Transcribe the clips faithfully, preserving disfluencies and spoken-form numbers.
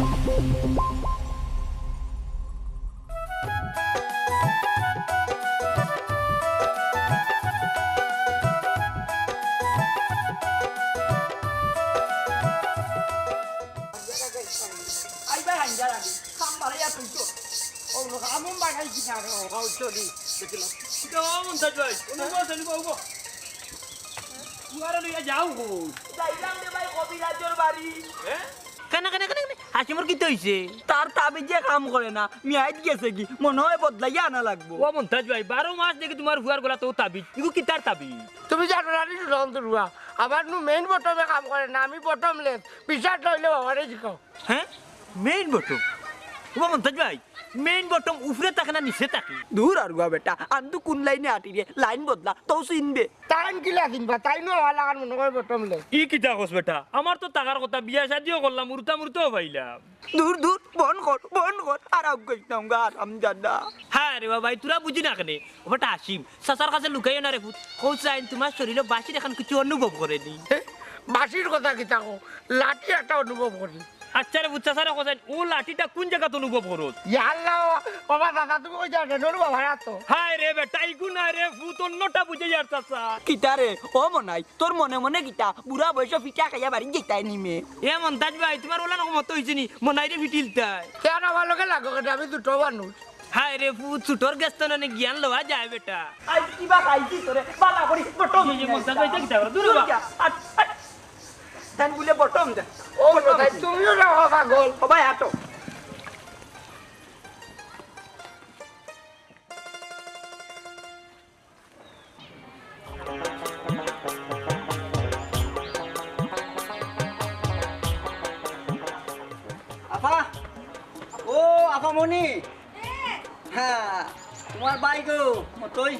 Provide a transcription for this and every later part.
আইবার আইন্দার আগে কাম বাড়াইয়া তুলতো। ও লোক, আমি বাড়াই কি না রে, ও গাউচরি। দেখিলাম। ইটা ও মন্তাজ ভাই, অনুভব আছে, অনুভব, অনুভব। তুয়ারে লইয়া যাও গো। যাইলাম রে ভাই, কবিরাজর বাড়ি। হ্যাঁ? কেনে, কেনে, কেনে, কেনে? হাসিমর কিতা অইছে? তার তাবিজে কাম করে না, মেয়াদ গেছেগি, মনে হয় বদলাইয়া আনা লাগবো। ও মন্তাজ ভাই, বারো মাস দেখি তুমার ফুয়ার গলাত অউ তাবিজ, ইগু কিতার তাবিজ? তুমি জানো না নি, সুরন্দর বুয়া, আমার নু মেইন বটমে কাম করে না, আমি বটমলেস। বিশ্বাস না অইলে বাবারে জিকাও। হ্যাঁ, মেইন বটম? ও মন্তাজ ভাই, মেইন বটম উপরে থাকে না নিচে থাকে? দূর আর গুয়া বেটা, আন্দু কোন লাইনে আটি রে, লাইন বদলা, তউ চিনবে। তাইন কিলা চিনবা? তাইনও আমার লাখান মনে করে বটমলেস। ই কিতা কস বেটা? আমার তো থাকার কথা, বিয়া শাদিও করলাম, উড়তা মুড়তাও পাইলাম। দূর, দূর, বন্ধ কর, বন্ধ কর, আর আউক গই না, হারামজাদা। হায় রে বাবা, ইতা বুঝি না কেনে? ও বেটা হাসিম, চাচার কাছে লুকাইও না রে পুত। কও চাইন, তুমার শরীরো বাঁশির এখান কিছু অনুভব করে নি। হে, বাঁশির কথা কিতা কও? লাঠি একটা অনুভব করি। আচ্ছা রে পুত, চাচারে কও চাইন, অউ লাঠিটা কুন জাগাত অনুভব করো? ইয়া আল্লাহ, বাবা দাদা, তুমি কই যাও রে? নুরু বাবার আতো। হায় রে বেটা, ইগু না রে পুত, অন্যটা বুঝে যার চাচা। কিতা রে, ও মনাই, তোর মনে মনে কিতা? বুড়া বয়সো পিঠা খাইয়া বাড়ি যাইতায় নি মে? এ মন্তাজ ভাই, তুমার অলা রকম মতো অইছে নি, মনাইরে ফিটিলতায়। কেন আমার লগে লাগো কেনে? আমি দুটো মানুষ। হায় রে পুত, ছুটোর গেছ থনে জ্ঞান লওয়া যায় বেটা। আইজ কিবা খাইছি তোরে, বালা করি বটম। এই যে মন্তাজ ভাই, ইটা কিতা করো? দূর হ। দূর যা। আট, আট। তাইন বুলে বটম দে। ও বটম ভাই, দে। তুমিও না বাবা গোল। ও ভাই, আটো। আফা, ও আফা মনি। হ্যাঁ, তুমার ভাই গো, মতই।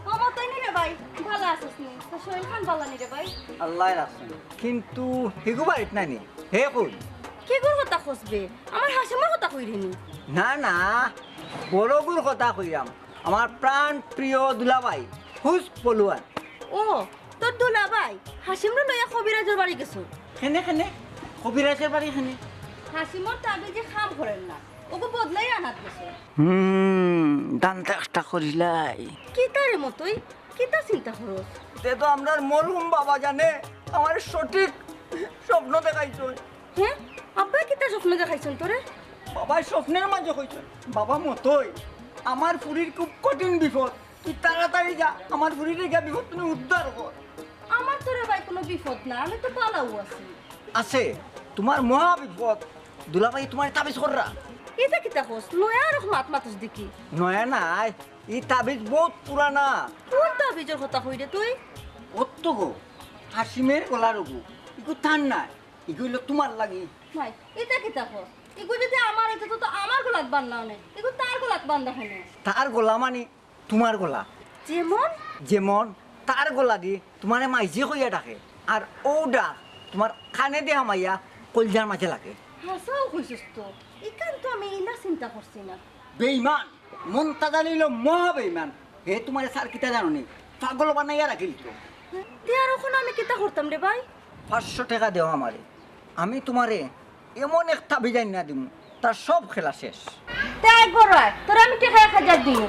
ও মতই নি রে ভাই, বালা আছস নি? তোর শরীর খান বালা নি রে ভাই? আল্লায় রাখছইন। কিন্তু হিগু বাড়িত নাই নি? হে কই? কিগুর কথা কস বে? আমার হাসিমর কথা কইরে নি? না, না, বড়গুর কথা কইরাম। আমার প্রাণ প্রিয় দুলাভাই, হুস পলুয়ান। ও, তোর দুলাভাই হাসিমরে লইয়া কবিরাজর বাড়ি গেছো? কেনে, কেনে? কবিরাজর বাড়ি কেনে? হাসিমর তাবিজে কাম করের না, ওগু বদলাই আনাত গেছো। হুম, দান্তে একটা করিলাই। কিতা রে মতই? কিতা চিন্তা করস? তে তো আমরার মরহুম বাবা জানে আমারে সঠিক স্বপ্ন দেখাইছইন। হে, আব্বায় কিতা স্বপ্ন দেখাইছইন তোরে? বাবায় স্বপ্নর মাঝে কইছইন, "বাবা মতই, আমার ফুরির খুব কঠিন বিপদ, তুই তাড়াতাড়ি যা, আমার ফুরিরে গিয়া বিপদ থনে উদ্ধার কর।" আমার তো রে ভাই কুনু বিপদ না, আমি তো বালাউ আছি। আছে, তুমার মহা বিপদ, দুলাভাই তুমারে তাবিজ কররা। ইতা কিতা কস? নয়া আরক মাত মাতস দেখি। নয়া নায়, ই তাবিজ বউত পুরানা। কুন তাবিজর কথা কইরে তুই? অত্ত গো, হাসিমর গলার অগু, ইগু তার নায়, ইগু অইলো তুমার লাগি। ভাই, ইতা কিতা কস? ইগু যদি আমার অইতো তো, তো আমার গলাত বান্ধা অনে, ইগু তার গলাত বান্ধা কেনে? তার গলা মানি তুমার গলা। যেমন? যেমন তার গলাদি তুমারে মাইজি কইয়া ডাকে, আর অউ ডাক তুমার কানেদি হামাইয়া কইলজার মাঝে লাগে। হাছাউ কইছস তো, ইখান তো আমি ইলা চিন্তা করছি না। বেইমান, মন্তাজ আলী অইলো মহা বেইমান। হে তুমারে স্যার কিতা জানো নি? পাগল বানাইয়া রাখিলিতো। তে আর অখন আমি কিতা করতাম রে ভাই? পাঁচশো টেকা দেও আমারে, আমি তুমারে এমন এক তাবিজ আইন্না দিমু, তার সব খেলা শেষ। তে আয় ঘরো আয়, তোরে আমি টেকা এক হাজার দিমু।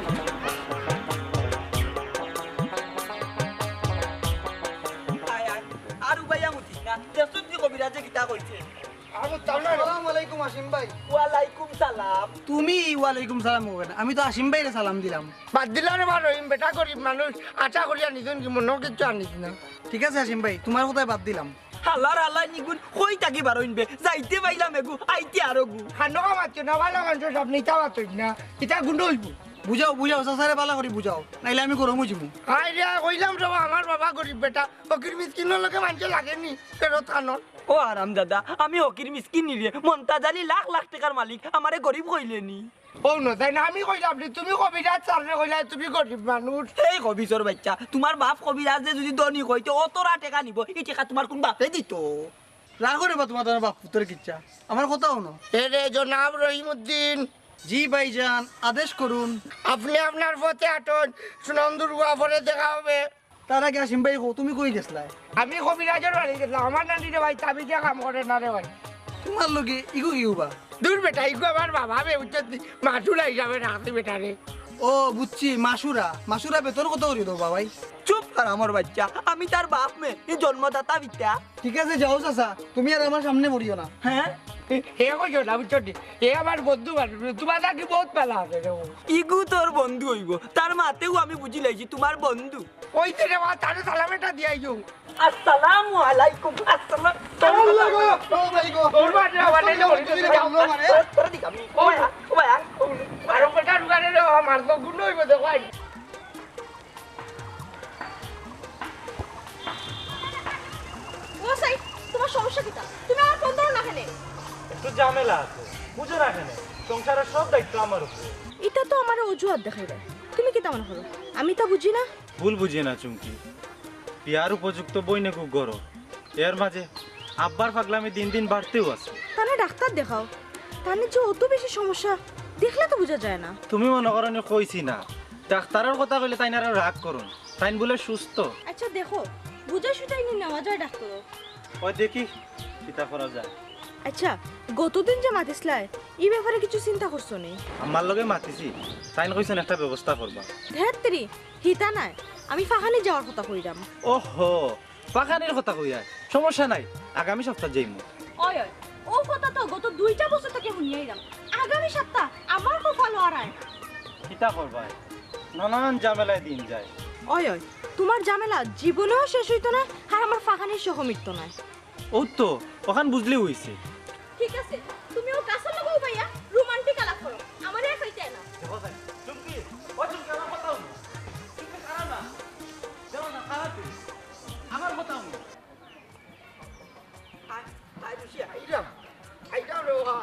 আয়, আয়, আর উবাইয়া মুতিস না। দেখছস নি কবিরাজে কিতা কইছে? আসসালামু আলাইকুম হাসিম ভাই। ওয়ালাইকুম সালাম। তুমি ওয়ালাইকুম সালাম কইবে না? আমি তো হাসিম ভাইরে সালাম দিলাম। বাদ দিলাম রে বা রহিম, বেটা গরিব মানুষ, আশা করিয়া নিছইন কি মনো কিচ্ছু আনিস না। ঠিক আছে হাসিম ভাই, তুমার কথায় বাদ দিলাম। হালার হালার নিগুন কই থাকি বারইন বে? যাইতে পাইলাম এগু, আইতে আরোগু। খানো কামাচ্ছ না, ভালা মানষর সামনে ইতা মাতইন না, ইতা গুন্ডা অইবো। বুঝাও, বুঝাও, চাচারে ভালা করি বুঝাও, নাইলে আমি গরম অইযিমু। আরে, কইলাম রে বা, আমার বাবা গরিব বেটা, ফকির মিসকিনর লগে মানষে লাগে নি, ফেরত খানোর। ও হারামজাদা, আমি ফকির মিসকিন নি রে, মন্তাজ আলী লাখ লাখ টেকার মালিক, আমারে গরিব কইলে নি। ও না, তাই না, আমি কইলাম নি, তুমি কবিরাজ স্যাররে কইলায়, তুমি গরিব মানুষ। এই কবিছর বাইচ্চা, তুমার বাপ কবিরাজরে যুদি ধনী কইতে, অতরা টেকা নিবো, ই টেকা তুমার কুন বাপে দিতো? রাখো রে বা তুমার, তুমার বাপ পুতর কিচ্ছা, আমার কথা হুনো। এ রে জনাব রহিমউদ্দিন। জি ভাইজান, আদেশ করুন। আপনি আপনার পথে হাঁটুন, সুনামদুর পরে দেখা হবে। তার আগে হাসিম ভাই, কও, তুমি কই গেছলায়? আমি কবিরাজর বাড়ি গেছলাম, আমার নানি রে ভাই, তাবিজে কাম করে না রে ভাই। তুমার লগে ইগু কিউবা? দূর বেটা, ইগু আমার বাবা বে, বুঝছস নি? মাসুরা হিসাবে রাখছি বেটারে। ও বুঝছি, মাসুরা। মাসুরা বেতন কত করি দেও বাবাই? চুপ কর আমার বাচ্চা, আমি তার বাপ মে, ই জন্মদাতা বিটা। ঠিক আছে, যাও চাচা, তুমি আর আমার সামনে পড়িও না। হ্যাঁ? এ কইও না, বুঝছো নি? এ আমার বন্ধু মানুষ, তুমার থাকি বহুত ভালা আছে রে। ইগু তোর বন্ধু অইবো, তার মাতেউ আমি বুঝি লাইছি তুমার বন্ধু। ওই যে রে বা, তারে সালাম এটা দিয়া আইও। আসসালামু আলাইকুম। আসসালাম। আল্লাহ গো, ও ভাই গো। তোর বাদ রে, আমার এই তোর বাদ রে, তোর বাদ রে। তোর দিকে আমি। ও ভাই, ও ভাই, ও ভাই। আর ওটা রুগারে রে, আমার তো গুণ অইবো, দেখো আই। ও সাই, তুমার সমস্যা কিতা? তুমি আমার ফোন ধরো না কেনে? একটু ঝামেলা আছে, বুঝো না কেনে? সংসারের সব দায়িত্ব আমার উপরে। ইটা তো আমারে অজুহাত দেখাইরায়। তুমি কিতা মনে করো? আমি তা বুঝি না? ভুল বুঝিও না চুমকি, বিয়ার উপযুক্ত বইন এগু গরো। এর মাঝে আব্বার পাগলামি দিন দিন বাড়তেউ আছে। তানে ডাক্তার দেখাও, তানে যে অত বেশি সমস্যা, দেখলে তো বুঝা যায় না। তুমি মনে করো নি কইছি না, ডাক্তারর কথা কইলে তাইন আরো রাগ করইন, তাইন বুলে সুস্থ। আচ্ছা দেখো, বুঝাই সুঝাই নি নেওয়া যায় ডাক্তারো। ওই দেখি, কিতা করা যায়। আচ্ছা, গতদিন যে মাতিছলায়, ই ব্যাপারে কিছু চিন্তা করছো নি? আম্মার লগে মাতিছি, তাইন কইছইন একটা ব্যবস্থা করবা। ধ্যাত্তেরি, হিতা নায়, আমি ফাখানি যাওয়ার কথা কইরাম। ওহো, ফাখানির কথা কইরায়, সমস্যা নাই, আগামী সপ্তাহ যাইমু। ওই, ওই, ও কথা তো গত দুইটা বছর থাকি হুনিয়া আইরাম। আগামী সপ্তাহ আমার কপালো আর আয় না। কিতা করবায়, নানান ঝামেলায় দিন যায়। ওই, ওই, তুমার ঝামেলা জীবনেও শেষ অইতো নায়, আর আমার ফাখানির শখ মিটতো নায়। ও তো, অখান বুঝলেউ অইছে। ঠিক আছে, তুমি অউ গাছর লগে উবাইয়া রোমান্টিক আলাপ করো, আমারে আর কইতে না। দেখো তাই, চুমকি, ও চুমকি, আমার কথা হুনো। চুমকি, খারাপ না। দেখো না, খারাপ তুই। আমার কথা হুনো। আয়, আয়, রুশি, আইরাম। আইরাম রে বাবা।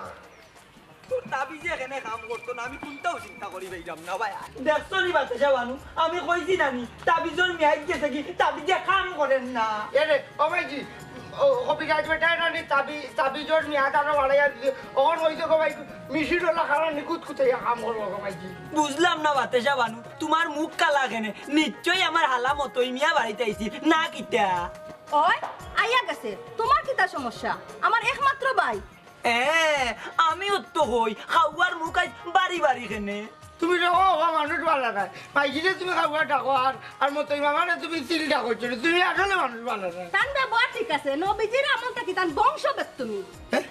তোর তাবিজে কেনে কাম করতো না, আমি কুনটাও চিন্তা করি পাইরাম না, ভাই। দেখছো নি বাতাসা বানু, আমি কইছি না নি, তাবিজর মেয়াদ গেছে গি, তাবিজে কাম করের না। এরে, ও ভাইজি, ও, কবিরাজ বেটা, এটা নি তাবি-, তাবিজর মেয়াদ আরো বাড়াইয়া দিছে। অখন কইছে গো ভাই, মেশিন ওলা খারাপ নিখুঁত খুঁতাইয়া কাম করবো গো ভাইজি। বুঝলাম না বাতাসা বানু, তুমার মুখ কালা কেনে? নিশ্চয়ই আমার হালা মতই মিয়া বাড়িত আইছিল, না কিতা? ওই, আইয়া গেছে। তুমার কিতা সমস্যা? আমার একমাত্র ভাই। এ, আমিও তো কই, খাওয়ার মুখ আইজ বাড়ি বাড়ি কেনে? তুমি তো ও, ও মানুষ ভালা নায়। মাইজিরে তুমি খাওয়া ডাকো আর, আর মতই মামারে তুমি চিল ডাকো, তুমি আসলে মানুষ ভালা নায়। তান ব্যবহার ঠিক আছে, নবীজির আমল থাকি তান বংশ বেশ তুমি। হ্যাঁ?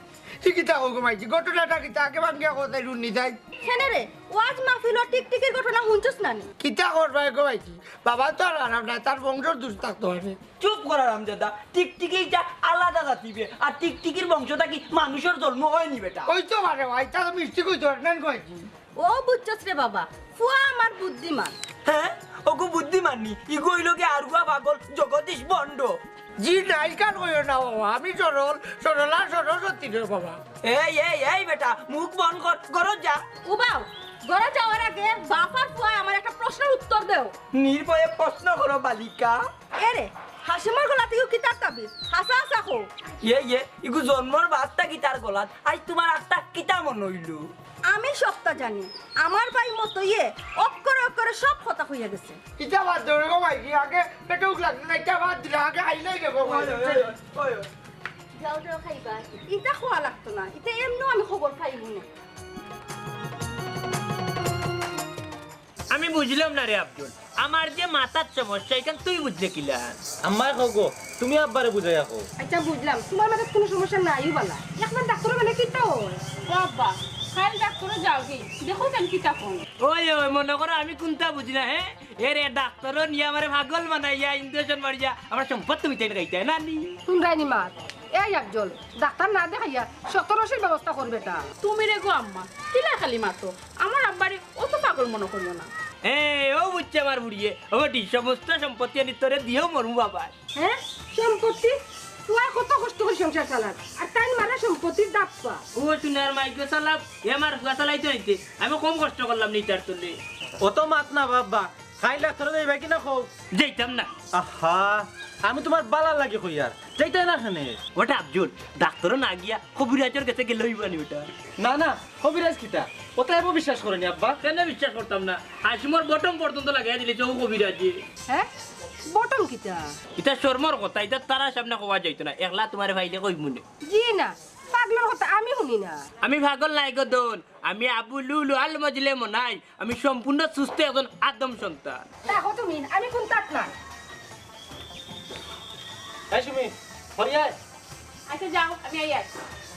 ই কিতা কও গো মাইজি? ঘটনাটা কিতা? আগে ভাঙ্গিয়া কথা হুনি যাই। কেনে রে? ওয়াজ মাহফিলো টিকটিকির ঘটনা হুনছস না নি? কিতা করবায় গো মাইজি? বাবা তো আর খারাপ নায়, তার বংশর দোষ থাকতো পারে। চুপ কর হারামজাদা, টিকটিকি ইটা আলাদা জাতি বে, আর টিকটিকির বংশ থাকি মানুষর জন্ম অয়নি বেটা। অইতো পারে ভাই, তা তো মিষ্টি কইতো পারে না কইছি। ও বুঝছস রে বাবা, ফুয়া আমার বুদ্ধিমান। হ্যাঁ, ওগু বুদ্ধিমান নি, ইগু অইলো গি আরুয়া পাগল জগদীশ ভণ্ড। জি না, ইখান কইও না বাবা, আমি সরল, সরলা সরস্বতী রে বাবা। এই, এই, এই বেটা, মুখ বন্ধ কর, ঘরো যা। উবাও, ঘরো যাওয়ার আগে বাপ আর ফুয়ায় আমার একটা প্রশ্নর উত্তর দেও। নির্ভয়ে প্রশ্ন করো বালিকা। এরে, হাসিমর গলাত ইগু কিতার তাবিজ? হাছা হাছা কও। ইয়ে, ইয়ে, ইগু জন্মর বাদ থাকি তার গলাত। আইজ তুমার আত্মা কিতা মনো অইলো? আমি সবটা জানি। আমার ভাই মতইয়ে অক্ষরে অক্ষরে সব কথা কইয়া গেছে। ইটা বাদ দেও রে গো মাইজি, আগে পেটে ভুক লাগছে না, ইটা বাদ দিলে আগে আইলাই রে গো মাইজি। ওই, ওই, ওই, ওই। যাও, যাও, খাইবা। ইটা খাওয়া লাগতো না, ইটা এমনেও আমি খবর পাইমু না। আমি বুঝলাম না রে আব্দুল, আমার যে মাথার সমস্যা, ইখান তুই বুঝলে কিলা? আম্মায় কও গো, তুমি আব্বারে বুঝাইয়া কও। আচ্ছা, বুঝলাম, তুমার মাথাত কুনু সমস্যা নাই, বালা। একবার ডাক্তারর গেলে কিতা অয়? ও আব্বা, কাইল ডাক্তারো যাওগি, দেখো কেন কিতা কয়। ওই, ওই, মনো করো আমি কুনতা বুঝি না, হে? এরে ডাক্তারো নিয়া আমারে পাগল বানাইয়া, ইঞ্জেকশন মারিয়া, আমার সম্পদ তুমি তাই খাইতে না নি? হুনরায়নি মাত। এই আফজল, ডাক্তার না দেখাইয়া শক্ত রশির ব্যবস্থা কর বেটা। তুমি রে গো আম্মা, কিলা খালি মাতো? আমার আব্বারে অত পাগল মনো করিও না। এ, ও বুঝছে আমার বুড়িয়ে, ও বেটি, সমস্ত সম্পত্তি আনি তোরে দিয়েও মরমু বাবা। হ্যাঁ? সম্পত্তি? ফুয়ায় কত কষ্ট করি সংসার চালার, আর তাইন মারা সম্পত্তির দাপ্পা। ও সোনার মাইকো চালাও, এ আমার ফুয়া চালাইতো নাইতে, আমি কম কষ্ট করলাম নি তার তলে। অত মাত না বাবা, কাইল ডাক্তারো যাইবায় কি না কও? যাইতাম না। আহা, আমি তুমার বালার লাগি কইয়ার, যাইতায় না কেনে? ওটা আফজল, ডাক্তারো না গিয়া কবিরাজর গেছে গেলে অইবো নি ওটা? না, না, কবিরাজ কিতা? অতা এবো বিশ্বাস করো নি আব্বা? কেনে বিশ্বাস করতাম না? হাসিমর বটম পর্যন্ত লাগাইয়া দিলে যে ও কবিরাজে। হ্যাঁ? বটম কিতা? ইটা শরমর কথা, ইটা তারার সামনে কওয়া যাইতো না, একলা তুমারে পাইলে কইমুনে। জি না, পাগলর কথা আমি হুনি না। আমি পাগল নায় গো দোন, আমি আবু লুলু আল মজলে মনাই, আমি সম্পূর্ণ সুস্থ একজন আদম সন্তান। দেখো তুমি, আমি কুনতাত নাই। এই সুমি, ঘরে আয়। আচ্ছা যাও, আমি আই আর।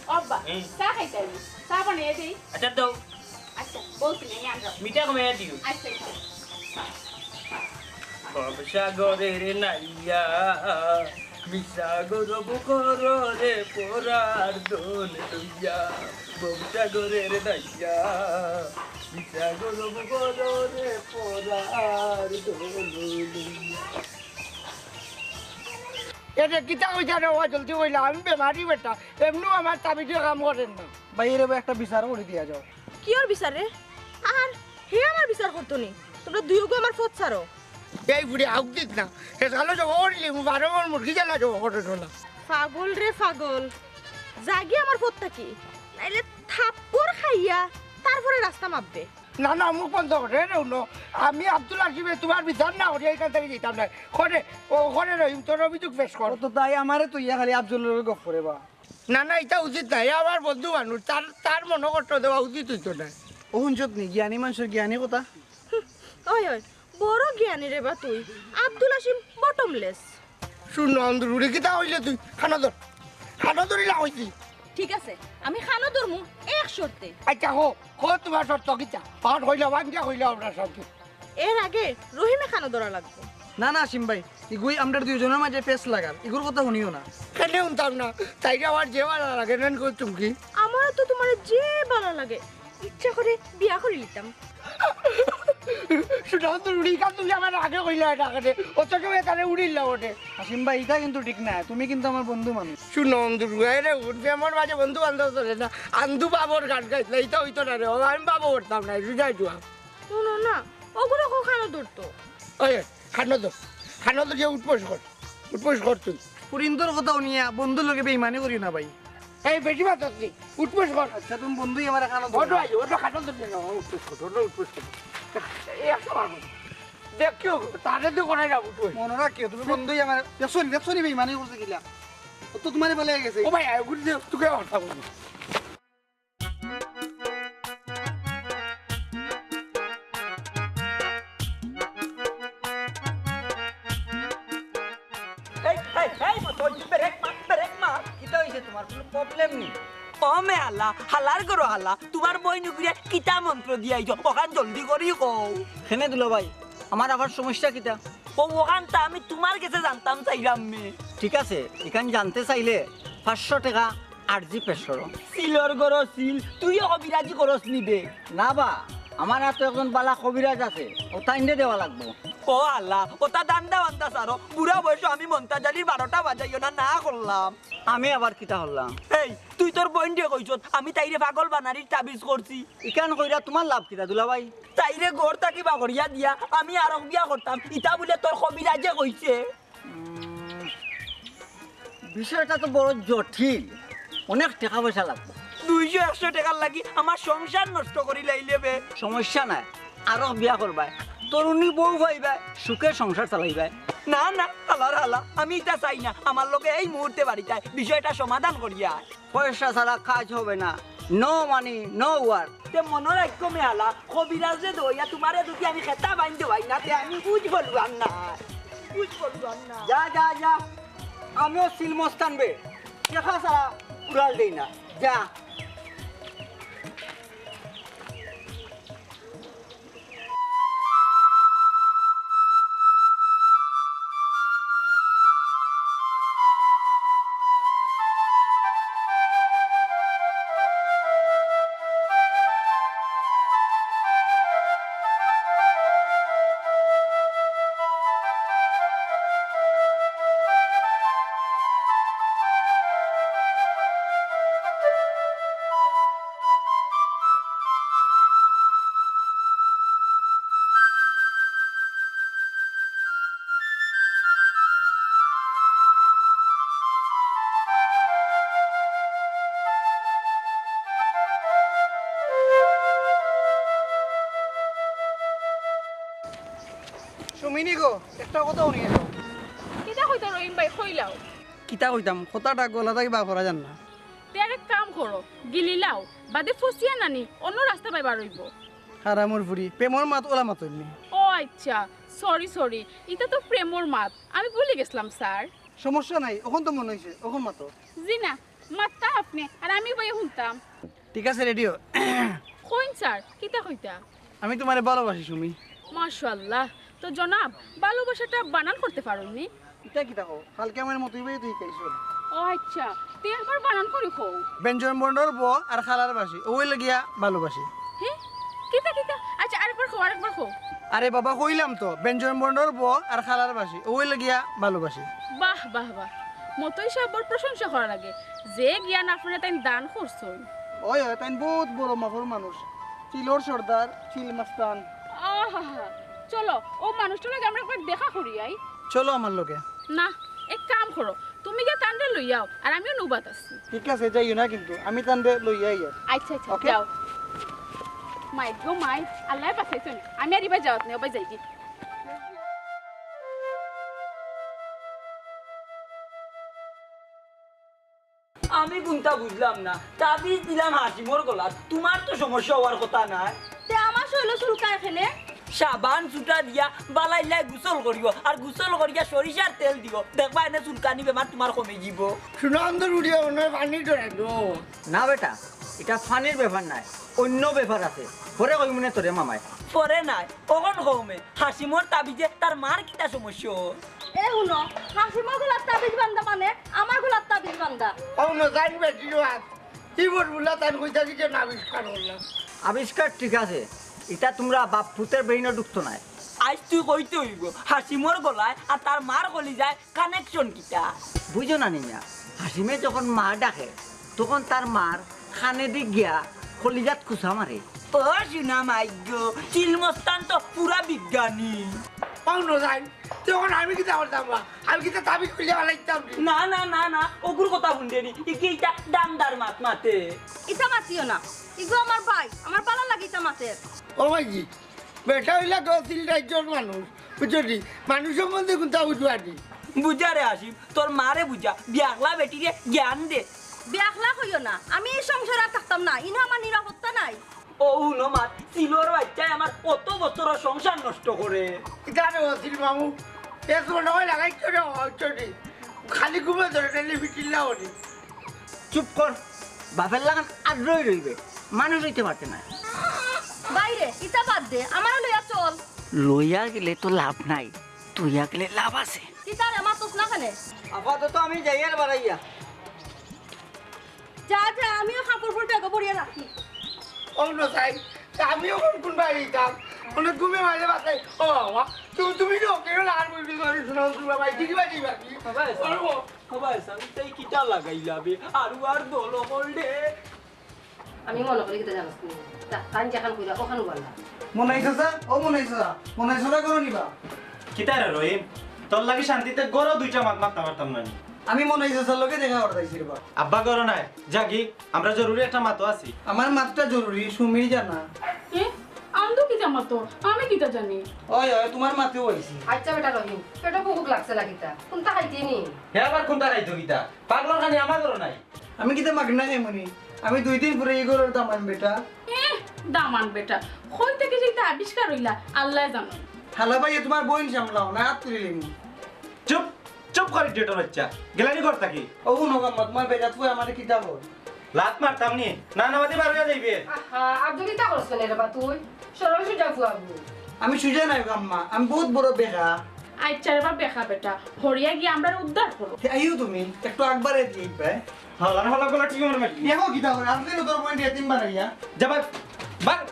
ও আব্বা, হুম। চা খাইতায় নি? চা বানাইয়া দেই? আচ্ছা দাও। আচ্ছা, বলছি না, আমি আনরাম। মিঠা কমাইয়া দিও। আচ্ছা, আচ্ছা। ভবসাগরের নাইয়া, মিশা গরব করো রে পরার দোন লইয়া। ভবসাগরের নাইয়া, মিশা গরব করো রে পরার দোন লইয়া। এটা কিতা কইতা রে, ও জলদি কইলা, আমি বেমারি বেটা, এমনেও আমার তাবিজে কাম করের না। ভাই, এরে ভাই, একটা বিচার করি দিয়া যাও। কিওর বিচার রে? আর হে আমার বিচার করতো নি? তোমরা দুইওগু আমার পথ ছাড়ো। এই বুড়ি আউক দিস না, হে জানো জব করিলি, মু বারো মন মুরগি জানা জব করে না। পাগল রে পাগল, যাগি আমার পথ থাকি, নাইলে থাপ্পড় খাইয়া তারপরে রাস্তা মাপবে। না, না, মুখ বন্ধ করে রে, উনো। আমি আব্দুল হাসিমে তোমার বিচার না করি এইখান থাকি যাইতাম না। করে, ও করে রহিম, তোর অভিযোগ পেশ কর। ও তো তাই আমারে তো ইয়া খালি আফজলর লগে গপ করে বা। না, না, ইটা উচিত না। হে আমার বন্ধু মানুষ, তার, তার মনো কষ্ট দেওয়া উচিত অইতো না। ও হুনছত নি, জ্ঞানী মানষর জ্ঞানী কথা। হুম, ওই, ওই, বড় জ্ঞানী রে বা তুই। আব্দুল হাসিম bottomless। হুন নন্দুরু, কিতা কইলে তুই? কানো ধর। কানো ধরিলা কইছি। ঠিক আছে, আমি কানো ধরমু এক শর্তে। আচ্ছা, কও, কও তোমার শর্ত কিতা? পাঠ কইলা, ভাঙ্গিয়া কইলা আমরা সব। এর আগে রহিমে কানো ধরা লাগবো। না, না, হাসিম ভাই, ইগুই আমরার দুইজনর মাঝে পেচ লাগার, ইগুর কথা হুনিও না। কেনে হুনতাম না? তাইরে আমার যে ভালা লাগে, নেন কই তুমি কি? আমারও তো তোমারে যে ভালা লাগে, ইচ্ছা করে বিয়া করি লিতাম। হুন নন্দুরু, ইখান তুমি আমার আগে কইলা ইটা কেনে? অত সময় তারে উড়িল্লা ওঠে। হাসিম ভাই, ইটা কিন্তু ঠিক না, তুমি কিন্তু আমার বন্ধু মানুষ। হুন নন্দুরু, এরে উঠবে আমার মাঝে বন্ধু বান্ধব চলে না। আন্দু বাবর গান গাইছ না, ইটা অইতো না রে, ও আমি বাবর করতাম না, বুঝাই দিলাম। হুনো না, ওগুরে কও কানো ধরতো। ওই, কানো ধর, কানো ধর, যে উঠবোস কর, উঠবোস কর তুই। ফুরিন্তর কথা হুনিয়া বন্ধুর লগে বেইমানি করিও না ভাই। এই বেটি মাত আছে, উঠবোস কর। আচ্ছা, তুমি বন্ধুই আমার কানো ধর। ওটো আই, ওটো কানো ধর না, উঠবোস কর, ওটো উঠবোস কর। এই একটা মারবো। দেখিও, তারে তো করাই না উঠবোস। মনো রাখিও, তুমি বন্ধুই আমার, দেখছো নি, দেখছো নি বেইমানি করছে কিলা? ও তো তোমারে বলে গেছে। ও ভাই, আয়, ঘুরে দে, তোকে কথা বলি। এই, এই, এই, মতন, ব্রেক মার, ব্রেক মার। কিতা অইছে তোমার? কোনো problem নি? ও মে হালা, হালার ঘরো হালা, তোমার বইন উগুরে কিতা মন্ত্র দিয়া আইছো? অখান জলদি করি কও। কেনে দুলাভাই, আমার আবার সমস্যা কিতা? ও, অখান তো আমি তোমার গেছে জানতাম চাইরাম নে। ঠিক আছে, ইখান জানতে চাইলে পাঁচশো টেকা আরজি পেশ করো। সিলর ঘরো সিল, তুইও কবিরাজি করস নি বে? না বা, আমার আতো একজন বালা কবিরাজ আছে, ও তাইনরে দেওয়া লাগবো। ও আল্লাহ, ওটা দান্দা বান্দা সারো, বুড়া বয়সো আমি মন্তাজ আলীর বারোটা বাজাইও না, না করলাম। আমি আবার কিতা করলাম? এই, তুই তোর বইনরে কইছত, আমি তাইরে পাগল বানানির তাবিজ করছি। ইখান কইরা তোমার লাভ কিতা দুলাভাই? তাইরে ঘর থাকি বার করিয়া দিয়া আমি আরক বিয়া করতাম, ইটা বুলে তোর কবিরাজে কইছে। উম, বিষয়টা তো বড় জটিল, অনেক টেকা পয়সা লাগবো। দুইশো একশো টেকার লাগি আমার সংসার নষ্ট করি লাইলে বে। সমস্যা নাই, আরক বিয়া করবায়, তরুণী বউ পাইবায়, সুখে সংসার চালাইবায়। না, না, হালার হালা, আমি ইটা চাই না, আমার লগে এই মুহূর্তে বাড়িত আয়, বিষয়টা সমাধান করিয়া আয়। পয়সা ছাড়া কাজ হবে না, no money, no work। তে মনো রাখিও মে হালা, কবিরাজরে দইয়া তোমারে যদি আমি খেতা বাইন্ধ ভাই না, তে আমি বুঝ বলবাম না, বুঝ বলবাম না। যা, যা, যা, আমিও সিল মস্তান বে, টেকা ছাড়া কুড়াল দেই না, যা। সুমিনি গো, একটা কথা হুনিয়া যাও। কিতা কইতা রহিম ভাই, কইলাও। কিতা কইতাম, কথাটা গলা থাকি বার করা যার না। তে এক কাম করো, গিলিলাও, বাদে ফসিয়া নানি অন্য রাস্তা পাইবার অইবো। হারামর ফুড়ি, প্রেমর মাত অলা মাতইন নি। ও আচ্ছা, সরি সরি, ইতা তো প্রেমর মাত, আমি ভুলি গেছলাম স্যার। সমস্যা নাই, অখন তো মনো অইছে, অখন মাতো। জি না, মাততা আপনে, আর আমি বইয়া হুনতাম। ঠিক আছে, রেডিও। কইন স্যার, কিতা কইতা? আমি তুমারে ভালোবাসি, সুমি। মাশাআল্লাহ, তো জনাব, ভালোবাসাটা বানান করতে পারইন নি? ইতা কিতা কও? কালকে আমার মতই ভাই তুই পাইছো। ও আচ্ছা, তে একবার বানান করি কও। ব্যঞ্জন বর্ণর ব আর খালার বাসি, অউ লাগিয়া ভালোবাসি। হে? কিতা, কিতা? আচ্ছা, আরেকবার কও, আরেকবার কও। আরে বাবা, কইলাম তো, ব্যঞ্জন বর্ণর ব আর খালার বাসি, অউ লাগিয়া ভালোবাসি। বাহ, বাহ, বাহ। মতই সাবর প্রশংসা করা লাগে, যে জ্ঞান আপনারে তাইন দান করছইন। ওই, ওই, তাইন বউত বড় মাপর মানুষ। চিলর সর্দার, চিল মাস্তান। আহা, চলো, অউ মানুষটার লগে আমরা একবার দেখা করি আই। চলো আমার লগে। না, এক কাম করো, তুমি গিয়া তানরে লইয়াও, আর আমিও নৌবাত আছি। ঠিক আছে, যাইও না কিন্তু, আমি তানরে লইয়া আইয়ার। আচ্ছা, আচ্ছা, ওকে। যাও। মাই গো মাই, আল্লায় বাঁচাইছইন, আমি আর ইবায় যাওয়াত নাই, ওবায় যাইগি। আমি কুনতা বুঝলাম না, তাবিজ দিলাম হাসিমর গলাত, তুমার তো সমস্যা অওয়ার কথা নায়। তে আমার শইল চুলকায় কেনে? সাবান ছুটা দিয়া বালাইল্লায় গোসল করিও, আর গোসল করিয়া সরিষার তেল দিও, দেখবা এনে চুলকানি বেমার তুমার কমি যিবো। সুনান্দর উড়িয়া মনে অয় পানি ডরাইল। না বেটা, ইটা পানির বেপার নায়, অইন্য বেপার আছে, পরে কইমুনে তোরে মামায়। পরে নায়, অখন কওমে, হাসিমর তাবিজে তার মার কিতা সমস্যা? এ হুনো, হাসিমর গলাত তাবিজ বান্ধা মানে আমার গলাত তাবিজ বান্ধা। অউ নজাইন বেটির মাত, কি বলবুলা তান কইতা কি যেন আবিষ্কার করলাম। আবিষ্কার ঠিক আছে, ইটা তুমরা বাপ পুতের ব্রেইনো ঢুকতো নায়। আইজ তুই কইতে অইবো, হাসিমর গলায় আর তার মার কলিজায় connection কিতা? বুঝো না নি মিয়া, হাসিমে যখন মা ডাকে, তখন তার মার কানেদি গিয়া কলিজাত খুচা মারে। ও সুনা মাইগো, চিলমস্তান তো পুরা বিজ্ঞানী। পাও না যাই, তখন আমি কিতা করতাম বা? আমি কিতা তাবিজ খুলিয়া ফালাইতাম নি? না, না, না, না, অগুর কথা হুনরে নি। ইগি ইতা ডান্ডার মাত মাতে। ইতা মাতিও না। ইগু আমার ভাই, আমার ভালার লাগি ইতা মাতের। ও ভাইজি, বেটা অইলা তো অসিল রাইজর মানুষ, বুঝছো নি? মানুষ সম্বন্ধে কুনতা বুঝবা নি? বুঝা রে আসিফ, তোর মারে বুঝা, বিয়াখলা বেটিরে জ্ঞান দে। বিয়াখলা কইও না, আমি ই সংসারো আর থাকতাম না, ইনো আমার নিরাপত্তা নাই। ও হুনো মাত, চিলর বাইচ্চায় আমার অত বছরর সংসার নষ্ট করে। ইতা রে অসিল মামু, এ সময় লাগাইছো রে, বুঝছো নি? খালি ঘুমে ধরে, নাইলে ফিটিল্লা অনি। চুপ কর, বাপের লাখান আড্রই রইবে, মানুষ অইতে পারতে নায়। বাইরে, ইতা বাদ দে, আমারে লইয়া চল। লইয়া গেলে তো লাভ নাই, থইয়া গেলে লাভ আছে। কিতা রে, মাতস না কেনে? আপাতত আমি যাইয়ার বারাইয়া। যা, যা, আমিও কাপড় ফুল ব্যাগো ভরিয়া রাখি। ও না যাই, আমিও কোন কোন বাড়ি যাইতাম, অনেক ঘুমে মাঝে বাসায়। ও বাবা, তুমি, তুমি তো কেন আর বলবি, তুমি শোনাও, তুমি বাবা, দেখি বাড়ি বাকি। বাবা, এসা, বাবা, এসা, আমি তাই কিতা লাগাইলা বে? আর আর দল হল রে। আমি মনো করি কিতা জানোস নি? তা, তান যেখান কইরা, ওখান বললা। মনাই চাচা, ও মনাই চাচা, মনাই চাচা করো নিবা? কিতা রে রহিম, তোর লাগি শান্তিতে গরো দুইটা মাত মাততাম পারতাম না নি? আমি মনাই চাচার লগে দেখা করতে আইছি রে বা। আব্বা গরো নাই, যাগি, আমরা জরুরি একটা মাতো আছি। আমার মাতটা জরুরি, সুমির জানা। এ, আন্দু কিতা মাতো? আমি কিতা জানি? ওই, ওই, তোমার মাতেও আইছি। আচ্ছা বেটা রহিম, পেটো ভুক লাগছে লাগিতা। কুনতা খাইতে নি? হে আবার কুনতা খাইতো কিতা? পাগলর খানি আমার ঘরো নাই। আমি কিতা মাগনা খাইমু নি? আমি দুই দিন পরে ই ঘরর দামান বেটা। এ, দামান বেটা। কই থাকি যে ইতা আবিষ্কার অইলা, আল্লায় জানইন। হালা ভাই, তোমার বইন সামলাও, না হাত তুলি লিমু। চুপ, চুপ কর, ইডিয়টর বাইচ্চা। গেলানি ঘর থাকি। ও হুনো আম্মা, তোমার বেজাত ফুয়ে আমারে কিতা কর? লাত মারতাম নি। না, না, বাদে বার অইয়া যাইবে। আহা, আব্দুল, ইতা করছ কেনে রে বা তুই? সরল সুজা ফুয়াবু। আমি সুজা নায় গো আম্মা, আমি বউত বড় বেকা। আচ্ছা রে বা বেকা বেটা, হরিয়া গিয়া আমরারে উদ্ধার করো। হে, আইও তুমি, একটু আগবারে দিই ভাই। হালার হালা গলা ঠিক আমার মাটি। দেখো কিতা করে, আপনি তো তোর বইন এতিম বানাইয়া। যা ভাই, ভাগ।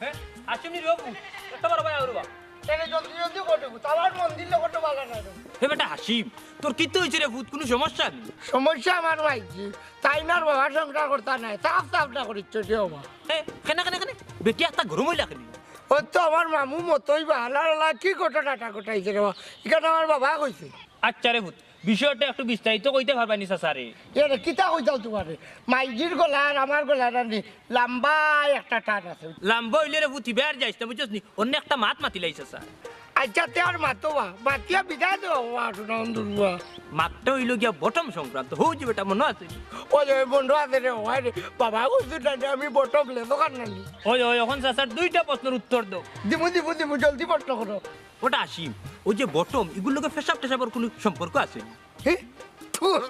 হে, আসিম নি রে বাবু? এত বড় ভাই আউরবা। তাহলে জলদি জলদি করে দেবো। তালার মন্দির লোক তো বালা না দেবো। হে বেটা হাসিম, তোর কিতা অইছে রে পুত? কুনু সমস্যা নি? সমস্যা আমার ভাইজি, তাইন আর বাবা সংসার করতা নায়, সাফ সাফ না করিচ্ছ যে বাবা। হে, কেনে, কেনে, কেনে? বেটি একটা গরম অইলা কেনে? ও তো আমার মামু মতই বা হালার হালা কি ঘটনাটা ঘটাইছে রে বাবা? ইখান আমার বাবা কইছে। আচ্ছা রে পুত, বিষয়টা একটু বিস্তারিত কইতে পারবায় নি চাচারে? এরে কিতা কইতাম তোমারে? মাইজির গলা আর আমার গলা নানি লাম্বা একটা টান আছে। লাম্বা অইলে রে পুত, ইবার যাইস না, বুঝছস নি? অন্য একটা মাত মাতিলাই চাচা। আচ্ছা, তে আর মাতো বা, মাতিয়া বিদায় দেও, বাবা, শোনা অন্ধুর বাবা। মাতটা অইলো গিয়া বটম সংক্রান্ত, হউ যে বেটা মনো আছে? ওই, ওই, মনো আছে রে, ওই রে, বাবা, কইছে না রে, আমি বটম লেস দোকান নানি। ওই, ওই, অখন চাচার দুইটা প্রশ্নর উত্তর দেও। দিমু, দিমু, দিমু, জলদি প্রশ্ন করো। ওটা আসিম, ওই যে বটম, ইগুর লগে পেশাব টেশাবর কুনু সম্পর্ক আছে? হে? ধুর,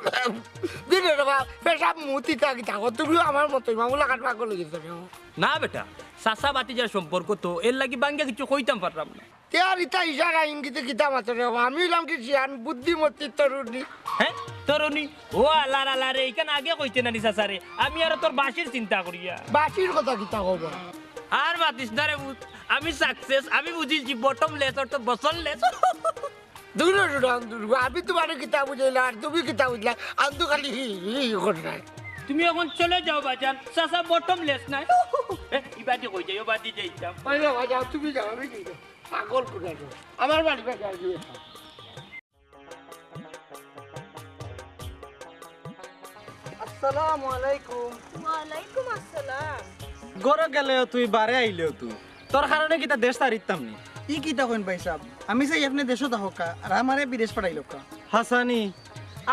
দিলে রে বাবা, পেশাব মুতি থাকি থাকো, তুমিও আমার মতোই মামুলা কাট পাগল অই গেছো রে বাবা। না বেটা, চাচা ভাতিজার সম্পর্ক তো, এর লাগি বাঙ্গা কিছু কইতাম পাররাম না। তে আর ইতা ইশারা ইঙ্গিতে কিতা মাতো রে বাবা? আমি অইলাম কি শিয়ান, বুদ্ধিমতী তরুণী। হে? তরুণী? ও আল্লার আল্লারে, ইখান আগে কইতে নানি চাচারে, আমি আরো তোর বাঁশির চিন্তা করিয়া। বাঁশির কথা কিতা কবা? আর মাতিস না রে পুত, আমি success, আমি বুঝিলছি বটম লেস অর্থ বসন লেস। দূর, দূর, দূর, দূর, আমি তুমারে কিতা বুঝাইলাম আর তুমি কিতা বুঝলায়? আমি তো খালি হি, হি, হি কররায়। তুমি অখন চলে যাও বাজান, চাচা বটম লেস নাই। এ, ইবাদি কই যাই, ওবাদি যাইতাম। ওই বাবা, যাও, তুমি যাও, আমি কি যাই? পাগল কোথায় যাও? আমার বাড়ি বাজার দিয়ে যাও। আসসালামু আলাইকুম। ওয়ালাইকুম আসসালাম। ঘরো গেলেও তুই, বারে আইলেও তুই। তোর কারণে কিতা দেশ ছাড়িতাম নি? ই কিতা কইন ভাইসাব? আমি চাই আপনে দেশো থাকউক্কা, আর আমারে বিদেশ পাঠাইলউক্কা। হাসানি,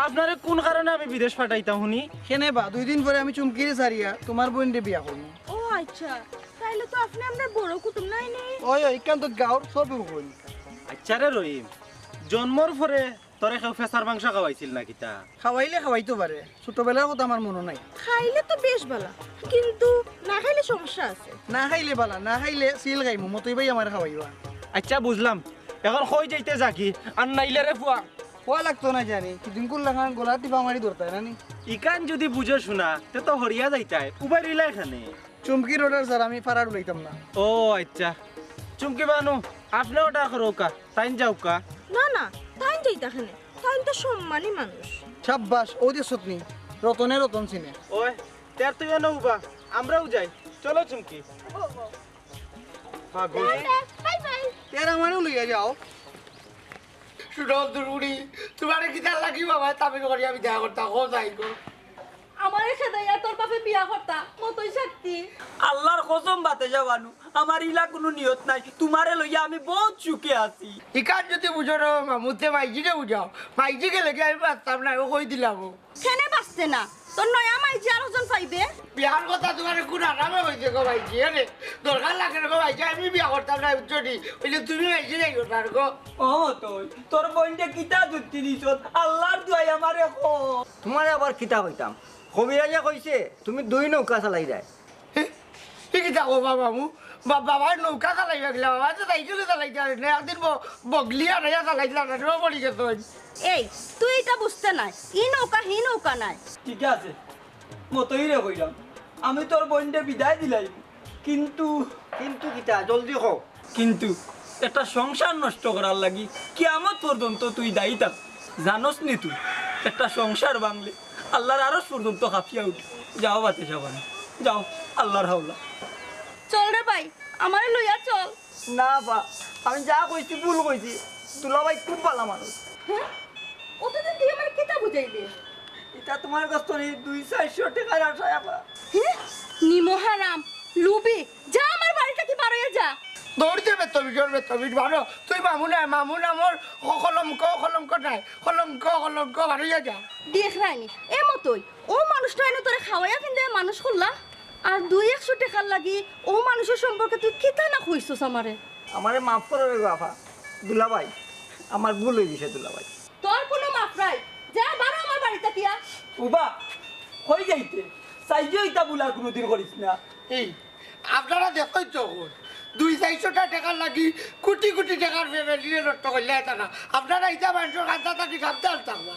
আপনারে কুন কারণে আমি বিদেশ পাঠাইতাম হুনি? কেনে বা, দুই দিন পরে আমি চুমকিরে ছাড়িয়া তুমার বইনরে বিয়া করমু। ও আচ্ছা, তাইলে তো আপনে আমরার বড় কুটুম নায় নি? ওই, ওই, ইখান তো গাঁওর সবে কইন। আচ্ছা রে রহিম, জন্মর পরে তোরে কেউ ফেছার মাংস খাওয়াইছিল না কিতা? খাওয়াইলে খাওয়াইতো পারে, ছোটবেলার কথা আমার মনো নাই। খাইলে তো বেশ বালা, কিন্তু না খাইলে সমস্যা আছে। না খাইলে বালা, না খাইলে সিল খাইমু, মতই ভাই আমারে খাওয়াইবা। আচ্ছা বুঝলাম, অখন কই যাইতে যাকি, আর নাইলে রে ফুয়া। ফুয়া লাগতো না জানি, কিদিন কুন লাখান গলা টিপা মারি ধরতায় না নি? ইখান যুদি বুঝো শোনা, তে তো হরিয়া যাইতায়, উবাই রইলা এখানে। চুমকির অর্ডার স্যার, আমি ফারার উলাইতাম না। ও আচ্ছা, চুমকি বানু, আপনে অর্ডার করউক্কা, তাইন যাউক্কা। না না, তাইন যাইতা কেনে, তাইন তো সম্মানী মানুষ। সাব্বাস, অউ দেখছত নি, রতনে রতন চিনে। ওই, তে আর তুইও নৌবা, আমরাও যাই। চলো চুমকি। ও, ও। হ্যাঁ, গো। Tata, bye bye. তে আর আমারেও লইয়া যাও। শুনো, দুরুড়ি, তুমারে কিতার লাগি বাবা, তামিল করি আমি দেখা করতাম, কও যাই গো। আমারে খেদাইয়া তোর বাপে বিয়া করতা, মতই শাস্তি। আল্লার কসম বাতেজা বানু, আমার ইলা কুনু নিয়ত নাই, তুমারে লইয়া আমি বউত সুখে আছি। ইখান যুদি বুঝো রে মামু, তে মাইজিরে বুঝাও, মাইজি গেলে কি আমি বাঁচতাম না, ও কই দিলাম ও। কেনে বাঁচতে না? তোর নয়া মাইজি আরোজন পাইবে। বিয়ার কথা তুমারে কুন আরামে কইছে গো মাইজি, এরে দরকার লাগে না গো মাইজি, আমি বিয়া করতাম না, বুঝছো নি? অইলে তুমি মাইজি যাই করতাম গো। ও তুই, তোর বইনরে কিতা যুক্তি দিছস? আল্লার দুয়াই আমারে ক। তুমারে আবার কিতা কইতাম? কবিরাজে কইছে, তুমি দুই নৌকা চালাইরায়। হে, হে কিতা কও বাবা, মামু? বা-, বাবায় নৌকা চালাইবা কিলা? বাবায় তো সাইকেলে চালাইতা পারে না। একদিন ব-, বগলি আনাইয়া চালাইলা না, ও পড়ি গেছে। এই, তুই ইটা বুঝতে নায়। ই নৌকা, হি নৌকা নায়। ঠিক আছে, মতইরে কইরাম। আমি তোর বইনরে বিদায় দিলাইমু। কিন্তু কিন্তু কিতা? জলদি কও। কিন্তু একটা সংসার নষ্ট করার লাগি কিয়ামত পর্যন্ত তুই দায়ী থাক। জানোস নি তুই, একটা সংসার ভাঙলে আল্লার আরশ পর্যন্ত কাঁপিয়া উঠে। যাও বাতেজা বানু, যাও, আল্লার হাওলা। চল রে ভাই, আমারে লইয়া চল। না বা, আমি যা কইছি ভুল কইছি। দুলাভাই খুব বালা মানুষ। হ্যাঁ? অতদিন তুই আমারে কিতা বুঝাইলে? ইটা তুমার গেছ থনে দুই চাইরশো টেকার আশায় আপা। হে? নিমো হারাম, লুবি, যা আমার বাড়ি থাকি বার অইয়া যা। দৌড় দে বেতবিট, বেতবিট, বারো। তুই মামু নায়, মামু নামর ক-, কলঙ্ক, কলঙ্ক নায়। কলঙ্ক, কলঙ্ক, বার অইয়া যা। দেখরায়নি, এ মতই, অউ মানুষটা এনে তোরে খাওয়াইয়া ফিন্দাইয়া মানুষ করলা, আর দুই একশো টেকার লাগি অউ মানুষর সম্পর্কে তুই কিতা না কইছস আমারে? আমারে মাফ করো রে গো আফা, দুলাভাই, আমার ভুল অই গেছে দুলাভাই। তোর কুনু মাফ নাই, যা বারো আমার বাড়ি থাকিয়া। উবা, কই যাইতে? চাইও ইতা ভুল আর কুনুদিন করিস না। এই, আপনারা দেখইন তো অখন, দুই চাইরশোটা টেকার লাগি কুটি কুটি টেকার ফ্যামিলিরে নষ্ট করলে এটা না। আপনারা ইতা মানষর কান্দা থাকি সাবধান থাকবা।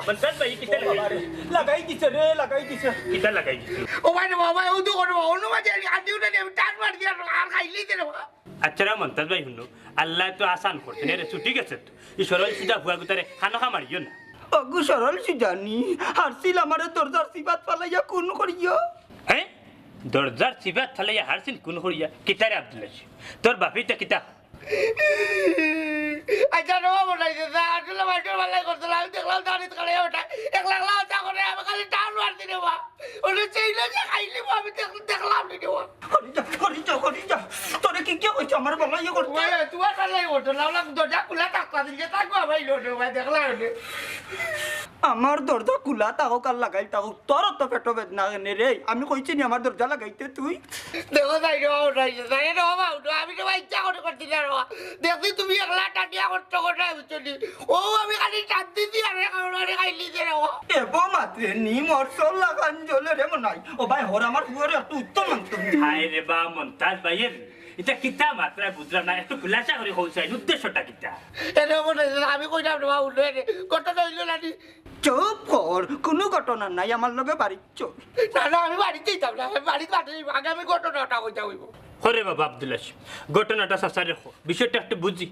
মন্তাজ ভাই, কিতা লাগাই দিছে? লাগাই দিছে রে, লাগাই দিছে। কিতা লাগাই দিছে? ও ভাই রে বাবা, ও তো করে বাবা, অন্য মাঝে আমি আড্ডি উঠে আমি টান মার দিয়া আর খাইলেই দে রে বাবা। আচ্ছা রে মন্তাজ ভাই, হুনো, আল্লায় তো আসান করছে রে, ছুটি গেছে তো। ই সরল সুজা ফুয়া গুতারে খানো খা মারিও না। ওগু সরল সুজা নি, হারছিল আমারে দরজার চিপাত ফালাইয়া খুন করিও। হ্যাঁ? দরজার চিপাত ফালাইয়া হারছিল খুন করিয়া? কিতারে আব্দুল আজিজ? তোর বাপেই তো কিতা? আচ্ছা, রে বাবা, নাই রে, তা আসলে মাইটর বালাই করতে না, আমি দেখলাম দাড়িত কালে ওটা, একলা একলা ওটা করে আমি খালি টান মারছি রে বাবা। ওটা চেইলে যে খাইলি বাবা, আমি দেখ-, দেখলাম নি রে বাবা। করি যা, করি যা, করি যা। তোরে কি কি কইছে আমার বালাই করতে? ওই, তোমার বালাই করতে না, ওলা দরজা খোলা থাকতা দিন যে থাকবো ভাই লোটে ভাই, দেখলাম রে। আমার দরজা খোলা থাকুক আর লাগাইল থাকুক, তোর তো পেটো বেদনা কেনে রে? আমি কইছি নি আমার দরজা লাগাইতে তুই? দেখো তাই রে বাবা, উঠাইছে, তাই রে বাবা, উঠো, আমি তো ইচ্ছা করে করছি না রে বাবা। দেখছি তুমি একলা টাটিয়া করছো কোথায় বুঝছো নি? ও আমি খালি চাপ দিছি আর এখন আরে খাইলি যে রে বাবা। এ বউ মাত্রে নি মরসল লাগান জ্বলে রে মনাই। ও ভাই, হর আমার পুয়ারে একটু উত্তম আনতো। হায় রে বা মন্তাজ ভাইয়ের, এটা কিতা মাত্রায় বুঝলাম না, একটু খুলাসা করে কইছাই, উদ্দেশ্যটা কিতা? এরে মনে হয় আমি কইলাম রে বাবা, উঠো রে, কত কইলো না নি? চুপ কর, কোনো ঘটনা নাই, আমার লগে বাড়ি চল। না, না, আমি বাড়িত যাইতাম না, আমি বাড়িত পাঠাই, আগে আমি ঘটনাটা কইতা হইব। হরে বাবা আব্দুল হাসিম, ঘটনাটা চাচারে কও, বিষয়টা একটু বুঝি।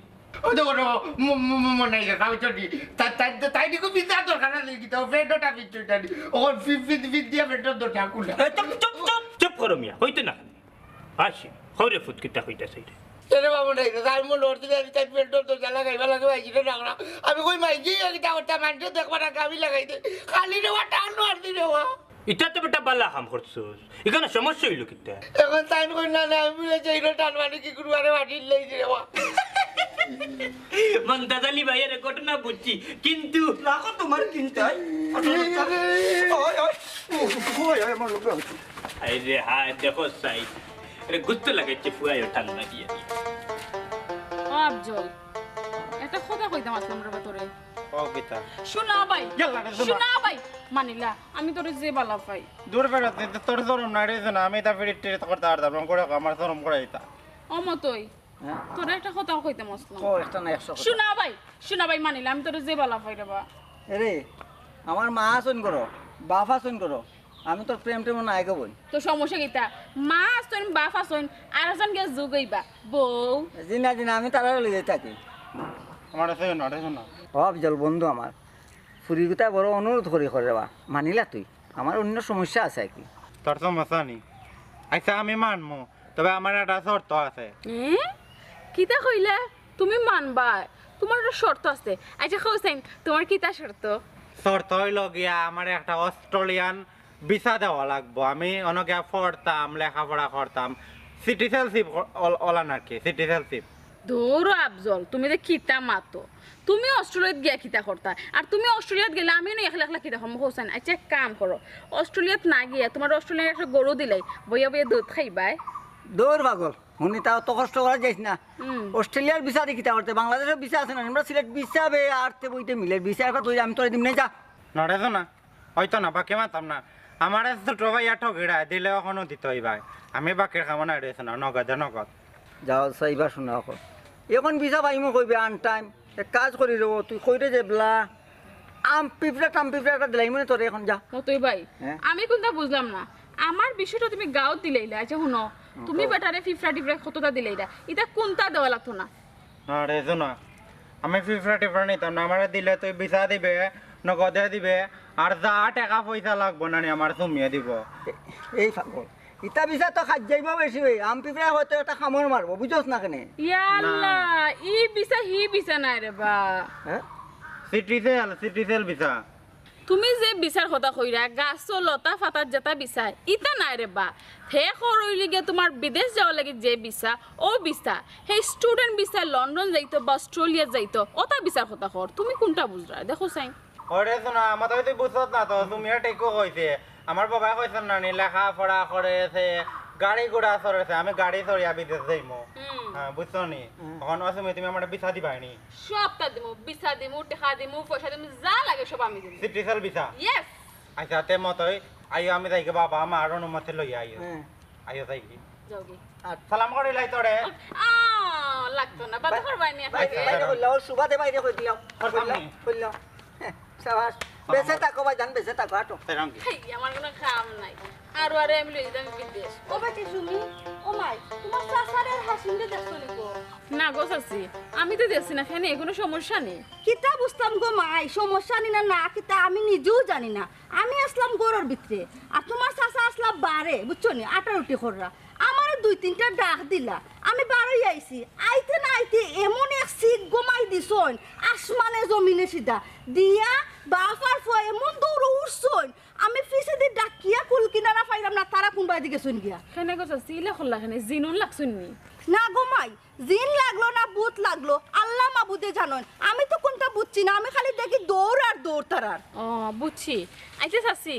ওই তো ঘটনা, ম-, ম-, ম-, মনে হয় না, আমি চলি। তাই, তাই, তাই, তাই নিকো পিজ্জার দরকার না, দেখি তো, পেটটা পিজ্জা জানি। ও ফি-, ফি-, ফি-, দিয়া পেটর দরকার কোনটা? এ, চুপ, চুপ, চুপ, চুপ করো মিয়া, হইতো না। হাসি, হরে ফুত কিতা কইতাছে রে? এরে বাবা নাই রে, আমি মনে করছি যে আমি তাই পেটর দরজা লাগাইবা লাগে, ভাই, এটা ডাকরা। আমি কই মাই গিয়ে কিতা করতাম, মানছে দেখবা না, আমি লাগাই দে। খালি রে ওয়া টান মার দি রে ওয়া। ইটা তো বেটা বালা কাম করছস। এখানে সমস্যা হইল কিতা? এখন তাই কই না, না, আমি বুঝে যাই না, টান মারি কি করবো, আরে মাটির লাই দি রে ওয়া। মন্তাজ আলী ভাই, এর ঘটনা বুঝছি, কিন্তু রাখো তোমার চিন্তায়। ওই, ওই, ওই, ওই, আমার লোক আছে। আরে হায়, দেখো সাই। আরে গুস্ত লাগাইছে ফুয়ায় টান মারিয়া। ও আফজল, একটা কথা কইতাম আসলাম রে বা তোরে। ও কিতা? শোনা ভাই, ইয়াল্লা রে, শোনা। শোনা ভাই, মানিলা, আমি তোরে যে বালা পাই। দূর বেড়াতে, তোর শরম নাই রে, না, আমি এটা ফিরিট টিরিট করতে পারতাম না, করে আমার শরম করে দিতা। ও মতই, হ্যাঁ? তোরে একটা কথা কইতাম আসলাম। ও, একটা না, একশো কথা। শোনা ভাই, শোনা ভাই, মানিলা, আমি তোরে যে বালা পাই রে বা। এরে, আমার মা আছইন করো, বাপ আছইন করো, আমি তোর প্রেম টেম নাই গো বইন। তো সমস্যা কিতা? মা আছইন, বাপ আছইন, আর একজন গিয়া যোগ হইবা, বউ। জি না, জি না, আমি তারারে লই যাই থাকি। আমার আছে না, আছে না। ও আফজল বন্ধু আমার, ফুরিগুতা বড় অনুরোধ করি করে বা, মানিলা তুই? আমার অন্য সমস্যা আছে আর কি। তোর সমস্যা নি? আচ্ছা, আমি মানমু, তবে আমার একটা শর্ত আছে। এ? কিতা কইলা? তুমি মানবা? তোমার একটা শর্ত আছে। আচ্ছা, হোসেন, তোমার কিতা শর্ত? শর্ত হইল গিয়া, আমার একটা অস্ট্রেলিয়ান ভিসা দেওয়া লাগবো। আমি অনো গিয়া পড়তাম, লেখাপড়া করতাম, সিটিজেনশিপ অলান আর কি, সিটিজেনশিপ। দৌড়ো আফজল, তুমি যে কিতা মাতো, তুমি অস্ট্রেলিয়াত গিয়া কিতা করতা? আর তুমি অস্ট্রেলিয়াত গেলে আমি না একলা একলা কিতা করমু, হোসেন? আচ্ছা, এক কাম করো, অস্ট্রেলিয়াত না গিয়া তোমার অস্ট্রেলিয়ার একটা গরু দিলাই, বইয়া বইয়া দুধ খাইবায়। দৌড় পাগল, হুনি তা অত কষ্ট করা যাইস না। হুম। অস্ট্রেলিয়ার ভিসা দি কিতা করতে? বাংলাদেশের ভিসা আছে না? আমরা সিলেট ভিসা বে আরতে বইতে মিলে ভিসা একটা তৈরি আমি তোরে দিম নে যা। নড়ে তো না, হয়তো না, বাকি মাতাম না। আমার ছোট ভাইয়া ঠগিড়ায় দিলে এখনো দিতে হইবায়। আমি বাকির খামো না রয়েছে না, নগদে নগদ। যাও, সাইবা শোনা অখন। এখন ভিসা পাইমু কইবে আন টাইম। এক কাজ করি রে, তুই কইরে যে বলা, আম পিঁপড়া টাম পিঁপড়া একটা দিলাই মনে তোরে এখন যা। মতই ভাই, হ্যাঁ? আমি কোনটা বুঝলাম না। আমার বিষয়টা তুমি গাঁও দিলাইলা। আচ্ছা, হুনো, হুম, তুমি কও। বেটারে ফিফড়া টিফড়া কতটা দিলাইলা, এটা কোনটা দেওয়া লাগতো না? আরে শোনা, আমি ফিফড়া টিফড়া নিতাম না। আমারে দিলে তুই ভিসা দিবে, নগদে দিবে, আর যা টাকা পয়সা লাগবো না নি আমার তুমিয়ে দিব। এ-, এই পাগল, ইতা ভিসা তো খাই যাইবো বেশি বে। আম পিঁপড়া হয়তো একটা কামড় মারবো, বুঝছস না কেনে? ইয়া না। আল্লাহ, ই ভিসা হি ভিসা নাই রে বা। হ্যাঁ? Citizen, citizen visa. তুমি যে ভিসার কথা কইরা, গাছো লতা ফাতার যেটা ভিসা, ইতা নাই রে বা। হে খর হইলে গিয়া তোমার বিদেশ যাওয়ার লাগি যে ভিসা, ও ভিসা। হে স্টুডেন্ট ভিসা লন্ডন যাইতো বা অস্ট্রেলিয়া যাইতো, ওটা ভিসার কথা কর। তুমি কোনটা বুঝরা? দেখো চাই। ওরে শোনা, আমার তো তুই বুঝছত না তো, তুমি আর ঠিকও কইছে। আমার বাবায় কইছেন না নি, লেখাপড়া করেছে, গাড়ি ঘোড়া চড়েছে, আমি গাড়ি চড়িয়া বিদেশ যাইমু। হুম। হ্যাঁ, বুঝছো নি? হুম। এখন অসময় তুমি আমার ভিসা দিবাই নি? সবটা দিমু, ভিসা দিমু, টেকা দিমু, পয়সা দিমু, যা লাগে সব আমি দিমু। Citizen visa? ইয়েস। আচ্ছা, তে মতই আইও, আমি যাইগি বাবা, আমার অনুমতি লইয়া আইও। হ্যাঁ। আইও যাইগি। যাওগি। আর সালাম করি লাই তোরে। আ, লাগতো না, বাদ করবাই নি বাইরে, আগে। বাইরে কইলাও, সুবাদে বাইরে কই দিলাম। করলাম। কইলাও। হ্যাঁ, সাবাস। বেঁচে থাকো ভাইজান, বেঁচে থাকো, আটো। তেরাঙ্গি। হেই, আমার কোনো কাম নাই। আর আরে আমি লই যাইতাম বিদেশ। ও বেটি সুমি, ও মাই, তোমার চাচারে আর হাসিমরে দেখছো নি গো? না গো চাচি, আমি তো দেখছি না, কেনে কোনো সমস্যা নেই। কিতা বুঝতাম গো মাই, সমস্যা নি না, না কিতা আমি নিজেও জানি না। আমি আসলাম ঘরর ভিতরে, আর তোমার চাচা আসলা বারে, বুঝছো নি, আটা রুটি কররা। আমারে দুই তিনটা ডাক দিলা, বারই আইছি, আইতে না আইতে এমন এক সিক গমাই দিছইন, আসমানে জমিনে সিধা দিয়া বাফ আর ফুয়া এমন দৌড় উঠছইন, আমি পিছেদি ডাকিয়া কুল কিনারা পাইলাম না, তারা কুনবায়দি গেছইন গিয়া। কেনে গো চাচি, ইলা করলা কেনে? জিন উন লাগছইন নি? না গমাই, জিন লাগলো না ভূত লাগলো, আল্লা মাবুদে জানইন। আমি তো কুনতা বুঝছি না, আমি খালি দেখি দৌড় আর দৌড় তারার। ও, বুঝছি। আচ্ছা চাচি,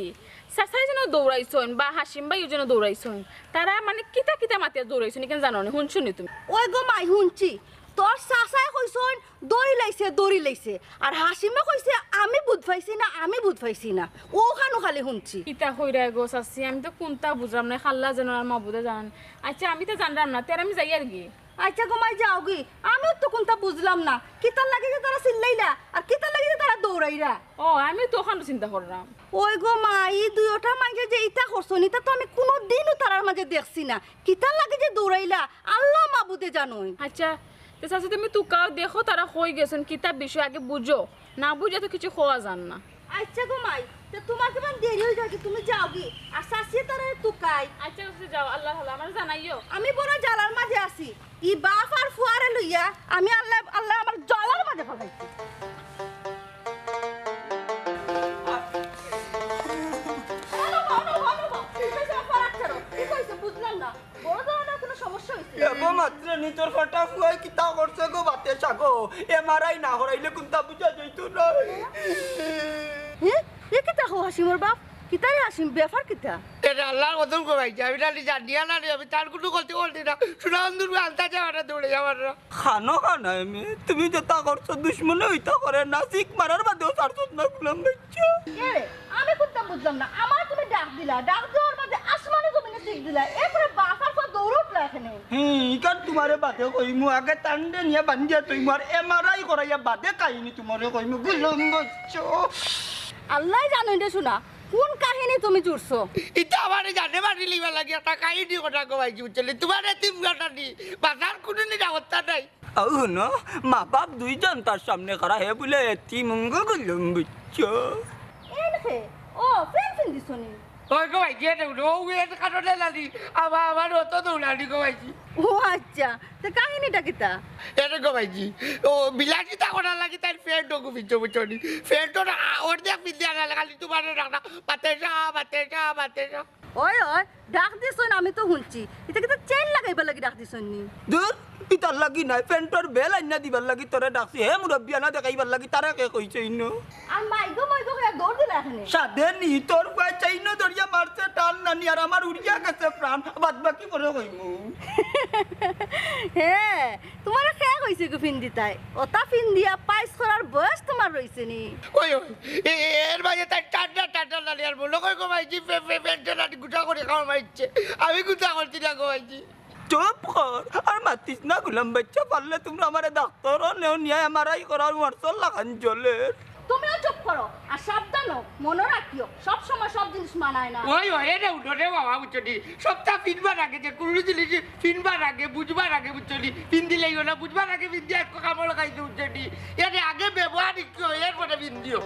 চাচায় যেন দৌড়াইছইন বা হাসিম ভাইও যেন দৌড়াইছইন, তারা মানে কিতা কিতা মাতিয়া দৌড়াইছইন, ইখান জানো নি? হুনছো নি তুমি? ওই গমাই, হুনছি। তোর চাচায় কইছইন, "দৌড়ি লাইছে, দৌড়ি লাইছে।" আর হাসিমে কইছে, "আমি বুঝ পাইছি না, আমি বুঝ পাইছি না।" অখানউ খালি হুনছি। কিতা কইরায় গো চাচি, আমি তো কুনতা বুঝরাম না, আল্লা জানইন আর মাবুদে জানইন। আচ্ছা, আমি তো জানরাম না, তে আমি যাইয়ার গি। আচ্ছা গমাই, যাওগি, আমিও তো কুনতা বুঝলাম না, কিতার লাগি যে তারা চিল্লাইলা আর কিতার লাগি যে তারা দৌড়াইরা। ও, আমিও তো অখানউ চিন্তা কররাম। ওই গমাই, ই দুইওটা মাইনষে যে ইতা করছইন, ইতা তো আমি কুনুদিনও তারার মাঝে দেখছি না। কিতার লাগি যে দৌড়াইলা, আল্লা মাবুদে জানইন। আচ্ছা, তে চাচি তুমি তুকাও, দেখো তারা কই গেছইন, কিতা বিষয় আগে বুঝো, না বুঝিয়া তো কিছু কওয়া যার না। আচ্ছা গমাই, তে তুমার কিমান দেরি অই যায়গি, তুমি যাওগি, আর চাচিয়ে তারারে তুকাই। আচ্ছা চাচি যাও, আল্লার হাওলা, আমারে জানাইও। আমি বড় জ্বালার মাঝে আছি, ই বাফ আর ফুয়ারে লইয়া আমি আল্লা, আল্লা আমার জ্বালার মাঝে ফালাইছি। হলো, হলো, হলো, হলো। কি কইছে, ফারাক ছাড়ো। কি কইছে, বুঝলাম না। বড় ধরনের কোনো সমস্যা হইছে? এগো মাতলে নি, তোর ফাটা ফুয়ায় কিতা করছে গো বাতেশা গো? এমআরআই না করাইলে কুনতা বুঝা যাইতো না। হে? এ কিতা কও হাসিমর বাপ? কিতা রে হাসিম, ব্যাপার কিতা? এরে আল্লার কসম গো ভাইজি, আমি খালি জানিয়া না রে, আমি তার কুনু ক্ষতি করছি না। সুনাম দুর্গ আনতা যে আমরা দৌড়ে যাবার না। খানো খানায় মে, তুমি যেতা করছো দুশমনে ওইতা করে না, সিক মারার বাদেও ছাড়ছত না গুলাম বাচ্চা। এরে, আমি কুনতা বুঝলাম না, আমারে তুমি ডাক দিলা, ডাক দেওয়ার বাদে আসমানে জমিনে সিক দিলা, এরপরে বাফ আর ফুয়া দৌড়ে উঠলা এখানে। হুম, ইখান তুমারে বাদে কইমু, আগে তানরে নিয়া বান্ধিয়া থইমু, আর এমআরআই করাইয়া বাদে কাহিনী তুমারে কইমু, গুলাম বাচ্চা। আল্লায় জানইন রে সোনা, কুন কাহিনী তুমি জুড়ছো? ইতা আমারে জানে মারি লিবার লাগি একটা কাহিনী কথা কওয়াইছি, বুঝছো নি? তুমার এতিম ঘাটানি, বাজার কুনু নিরাপত্তা নাই। আউ হুনো, মা বাপ দুইজন তার সামনে খাড়া, হে বুলে এতিম অঙ্গ গুলাম বুঝছো। এন হে, ও, ফেন ফেন দিছো নি? ওই গো ভাইজি, এনে উঠো, ও এর কারণে লালি, আমার, আমার অত দৌড়ানি গো ভাইজি। ও আচ্ছা, তে কাহিনীটা কিতা? এরে গো ভাইজি, ও বিলাসিতা করার লাগি তাইর ফেন্ট ওগু ফিরছো, বুঝছো নি? ফেন্ট ওর, আ, অর্ধেক ফিরতে আনা খালি তুমারে রাখা, বাতেশা, বাতেশা, বাতেশা। ওই, ওই, ডাক দিছইন, আমি তো হুনছি। ইতা কিতা চেইন লাগাইবার লাগি ডাক দিছইন নি? দূর, ইতার লাগি নায়, ফেন্টর বেল আইনা দিবার লাগি তোরে ডাকছি। হে মুরব্বিয়ানা দেখাইবার লাগি, তারা কে কইছে ইনো? আর মাইগো, মাইগো কইয়া দৌড় দিলা এখানে। সাধে নি, তোর ফুয়ায় চেইনো ধরিয়া মারছে টান নানি, আর আমার উড়িয়া গেছে প্রাণ। বাদ বাকি পরে কইমু। হে, তুমারে কে কইছে গো ফিন্দিতায়? অতা ফিন্দিয়া পাইস করার বয়স তুমার রইছে নি? ওই, ওই, এ, এ, এর মাঝে তাই ঠান্ডা, ঠান্ডা নানি আর বলো, কই গো ভাইজি, ফে-, ফে-, ফেন্টে নানি গুটা করে খাওয়া মারছে। আমি গুটা করছি না গো ভাইজি। চুপ কর, আর মাতিস না গুলাম বাচ্চা, পারলে তুমরা আমারে ডাক্তারো নেও, নিয়া এমআরআই করাও, আমার চল লাখান জ্বলের। তুমিও চুপ করো, আর সাবধান অও, মনো রাখিও, সব সময় সব জিনিস মানায় না। ওই, ওই, এরে উঠো রে বাবা, বুঝছো নি? সবটা ফিনবার আগে, যে কুনু জিনিস ফিনবার আগে, বুঝবার আগে, বুঝছো নি? ফিন্দিলাইও না, বুঝবার আগে ফিন্দিয়া এক কামড় খাইছে, বুঝছো নি? এরে আগে ব্যবহার শিখিও, এরপরে ফিন্দিও।